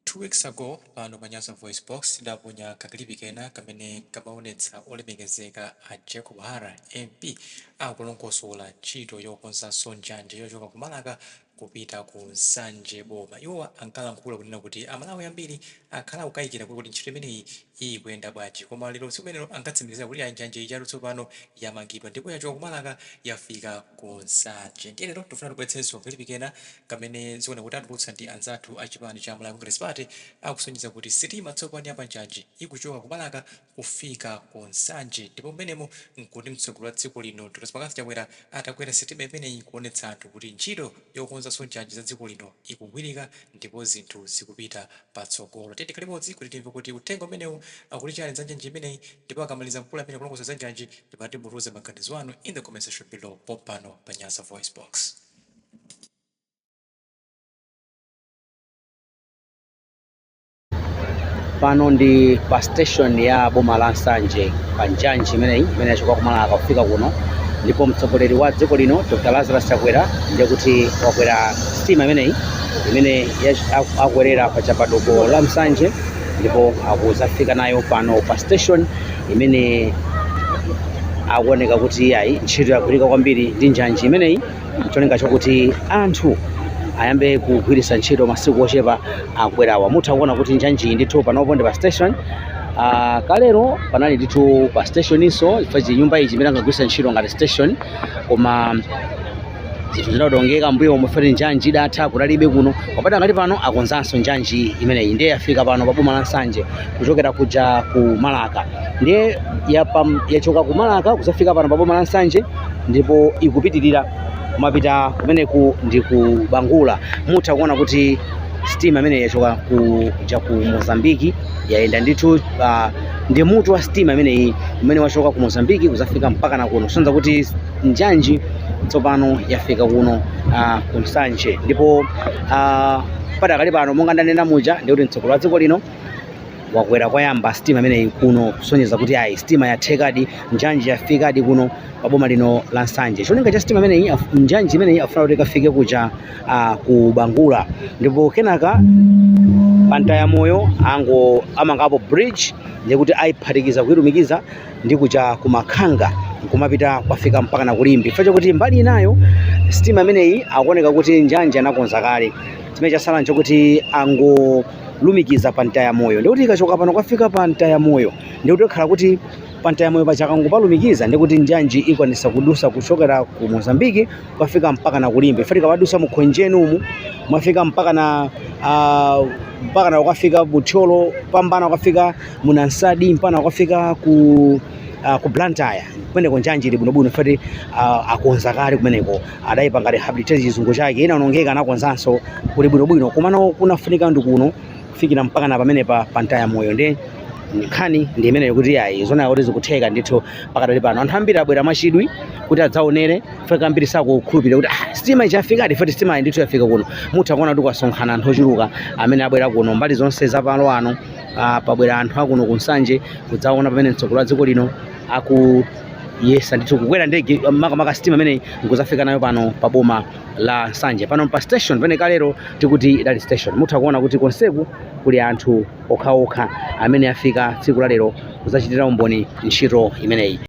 2 weeks ago pano pa Nyasa Voice Box tidaponya ka clip kena kamene kamaonetsa olemekezeka a Jacob Hara MP akulongosola ntchito yokonzanso njanji yochoka ku Balaka kupita ku Nsanje boma. Iwowa ankalankhula kunena kuti a Malawi ambiri akhala akukayikira kuti ntchito imeneyi ikuyenda bwanji koma lero tsiku limenelo ankatsimikizira kuti ayi njanji ijatu tsopano yamangidwa ndipo yachoka ku Balaka yafika ku Nsanje. Ndiye lero tikufuna tibweretsenso ka clip kena kamene zikuoneka kuti atulutsa ndi anzathu a chipani cha Malawi Congress Party akusonyeza kuti sitima tsopano ya pa njanji ikuchoka ku Balaka kufika ku Nsanje ndipo mmenemo nkuti mtsogoleri wa dziko lino Dr. McCarthy Chakwera atakwera sitima imeneyi kuonetsa anthu kuti ntchito yokonzanso njanji za dziko lino ikugwirika ndipo zinthu zikupita patsogolo. Tiyeni tikhale limodzi kuti timve kuti uthenga umenewu akuti chani za njanji imeneyi ndipo akamaliza mkulu ameneyu kulongosola za njanji timati mutiuze maganizo anu in the comment section below pompano pa Nyasa VoiceBox. Pano ndi pa station ya boma la Nsanje pa njanji imeneyi imene yachoka ku Balaka kufika kuno, ndipo mtsogoleri wa dziko lino Dr. Lazarus Chakwera ndiye kuti wakwera sitima imeneyi imene akwerera pa chapadoko la Nsanje ndipo akuzafika nayo pano pa station imene akuoneka kuti ayi ntchito yagwirika kwambiri ndi njanji imeneyi cholinga chokuti anthu ayambe kugwiritsa ntchito masiku ochepa akubwerawa. Mutha kuona kuti njanji ndithu panopo ndi pa station. Kalero panali ndithu pa stationinso chifukwa chinyumba ichi imene angagwiritsa ntchito ngati station, koma zinthu zinawonongeka mbuyomu chifukwa njanji idatha kutalibe kuno. Padakali pano akonzanso njanji imeneyi ndiye yafika pano pa boma la Nsanje kuchokera kuja ku Malaka, ndiye yachoka ku Malaka kuzafika pano pa boma la Nsanje ndipo ikupitirira kumapita kumeneku ndi ku Bangula. Mutha kuona kuti sitima imeneyi yachoka kuja ku Mozambiki yayenda ndithu ndi mutu wa sitima imeneyi umene wachoka ku Mozambiki kuzafika mpaka na kuno, kusonyeza kuti njanji tsopano yafika kuno ku Nsanje. Ndipo padakali pano monga ndanena muja ndikuti mtsogoleri wa dziko lino wakwera koyamba sitima imeneyi kuno kusonyeza kuti ayi sitima yathekadi, njanji yafikadi kuno pa boma lino la Nsanje. Cholinga cha sitima imeneyi, njanji imeneyi afuna kuti ikafike kuja ku Bangula ndipo kenaka pa Ntayamoyo ango amangapo bridge ndiye kuti ayiphatikiza kuilumikiza ndi kuja ku Makhanga nkumapita kwafika mpaka na ku Limbe, chifukwa chakuti mbali inayo sitima imeneyi akuoneka kuti njanji anakonza kale, chimene chasala nchokuti angolumikiza pa Ntayamoyo. Ndikuti ikachoka pano kwafika pa Ntayamoyo ndikuti ikhala kuti pa Ntayamoyo paja akangopalumikiza ndikuti njanji ikwanisa kudusa kuchokera ku Mozambiki kwafika mpaka na ku Limbe. Chifukwa tikamadusa mu Khonjeni umu mwafika mpaka na mpaka na ukafika mu Thyolo, pambana ukafika mu Nansadi, mpaka ukafika ku Blantyre kumeneko njanji ili bwinobwino chifukwa akonza kale kumeneko, adayipanga rehabilitate chizungu chake, inaonongeka anakonzanso kuli bwinobwino, komano kunafunika ndi kuno kufikira mpaka na pamenepa pa Ntayamoyo. Ndi nkhani ndi imeneyo kuti ayi zoona kuti zikutheka ndithu. Pakadali pano anthu ambiri abwera mwachidwi kuti adzaonere chifukwa ambiri sakukhulupirira kuti sitima ija yafikadi, chifukwa sitima ndithu yafika kuno. Mutha kuona kuti kwasonkhana anthu ochuluka amene abwera kuno mbali zonse za palo ano. Pabwera anthu akuno ku Nsanje kudzaona pamene mtsogoleri wa dziko lino akuyesa ndithu kukwera ndege makamaka sitima imeneyi nkuzafika nayo pano pa boma la Nsanje pano pa station pamene kalero tikuti idali station. Mutha kuona kuti konseku kuli anthu okhaokha amene afika tsiku la lero kudzachitira umboni ntchito imeneyi.